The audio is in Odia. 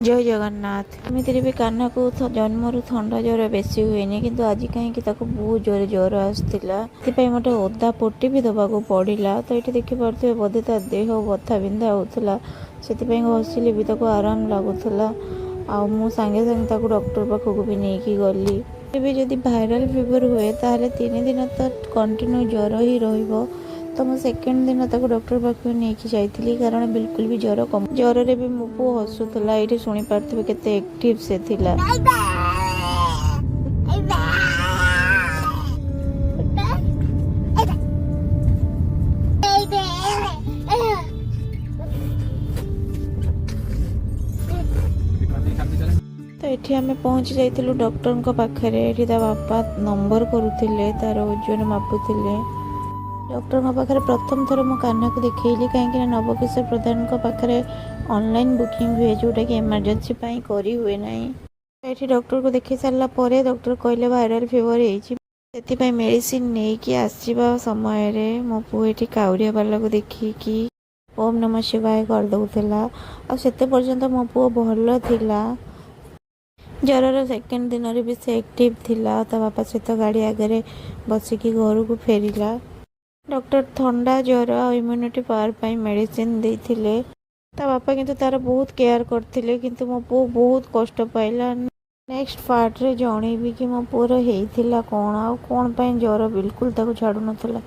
ଜୟ ଜଗନ୍ନାଥ। ଏମିତିରେ ବି କାହ୍ନାକୁ ଜନ୍ମରୁ ଥଣ୍ଡା ଜ୍ୱର ବେଶୀ ହୁଏନି, କିନ୍ତୁ ଆଜି କାହିଁକି ତାକୁ ବହୁତ ଜୋରେ ଜ୍ୱର ଆସିଥିଲା। ସେଥିପାଇଁ ମୋତେ ଓଦା ପଟି ବି ଦେବାକୁ ପଡ଼ିଲା। ତ ଏଇଠି ଦେଖିପାରୁଥିବେ, ବୋଧେ ତା ଦେହ ବଥା ବିନ୍ଧା ହେଉଥିଲା, ସେଥିପାଇଁ ଘଷିଲେ ବି ତାକୁ ଆରାମ ଲାଗୁଥିଲା। ଆଉ ମୁଁ ସାଙ୍ଗେ ସାଙ୍ଗେ ତାକୁ ଡକ୍ଟର ପାଖକୁ ବି ନେଇକି ଗଲି। ଏବେ ଯଦି ଭାଇରାଲ ଫିଭର ହୁଏ, ତାହେଲେ 3 ଦିନ ତ କଣ୍ଟିନ୍ୟୁ ଜ୍ୱର ହିଁ ରହିବ। ତ ମୁଁ ସେକେଣ୍ଡ ଦିନ ତାକୁ ଡକ୍ଟର ପାଖକୁ ନେଇକି ଯାଇଥିଲି, କାରଣ ବିଲକୁଲ ବି ଜ୍ୱର କମ। ଜ୍ୱରରେ ବି ମୋ ପୁଅ ହସୁଥିଲା। ଏଇଠି ଶୁଣିପାରୁଥିବେ କେତେ ଆକ୍ଟିଭ ସେ ଥିଲା। ତ ଏଠି ଆମେ ପହଞ୍ଚି ଯାଇଥିଲୁ ଡକ୍ଟରଙ୍କ ପାଖରେ। ଏଠି ତା ବାପା ନମ୍ବର କରୁଥିଲେ, ତାର ଓଜନ ମାପୁଥିଲେ। ଡକ୍ଟରଙ୍କ ପାଖରେ ପ୍ରଥମ ଥର ମୁଁ କାହ୍ନାକୁ ଦେଖେଇଲି, କାହିଁକିନା ନବକିଶୋର ପ୍ରଧାନଙ୍କ ପାଖରେ ଅନଲାଇନ୍ ବୁକିଂ ହୁଏ, ଯେଉଁଟାକି ଏମର୍ଜେନ୍ସି ପାଇଁ କରି ହୁଏ ନାହିଁ। ଏଠି ଡକ୍ଟରକୁ ଦେଖେଇ ସାରିଲା ପରେ ଡକ୍ଟର କହିଲେ ଭାଇରାଲ ଫିଭର ହେଇଛି। ସେଥିପାଇଁ ମେଡ଼ିସିନ ନେଇକି ଆସିବା ସମୟରେ ମୋ ପୁଅ ଏଠି କାଉରିଆ ବାଲାକୁ ଦେଖିକି ଓମ୍ ନମ ଶିବାୟ କରିଦେଉଥିଲା। ଆଉ ସେତେ ପର୍ଯ୍ୟନ୍ତ ମୋ ପୁଅ ଭଲ ଥିଲା। ଜ୍ୱରର ସେକେଣ୍ଡ ଦିନରେ ବି ସେ ଆକ୍ଟିଭ ଥିଲା ଆଉ ତା ବାପା ସହିତ ଗାଡ଼ି ଆଗରେ ବସିକି ଘରକୁ ଫେରିଲା। ଡକ୍ଟର ଥଣ୍ଡା, ଜ୍ୱର ଆଉ ଇମ୍ୟୁନିଟି ପାୱାର ପାଇଁ ମେଡ଼ିସିନ ଦେଇଥିଲେ। ତା ବାପା କିନ୍ତୁ ତାର ବହୁତ କେୟାର କରିଥିଲେ, କିନ୍ତୁ ମୋ ପୁଅ ବହୁତ କଷ୍ଟ ପାଇଲା। ନେକ୍ସଟ ପାର୍ଟରେ ଜଣେଇବି କି ମୋ ପୁଅର ହେଇଥିଲା କ'ଣ ଆଉ କ'ଣ ପାଇଁ ଜ୍ୱର ବିଲକୁଲ ତାକୁ ଛାଡ଼ୁନଥିଲା।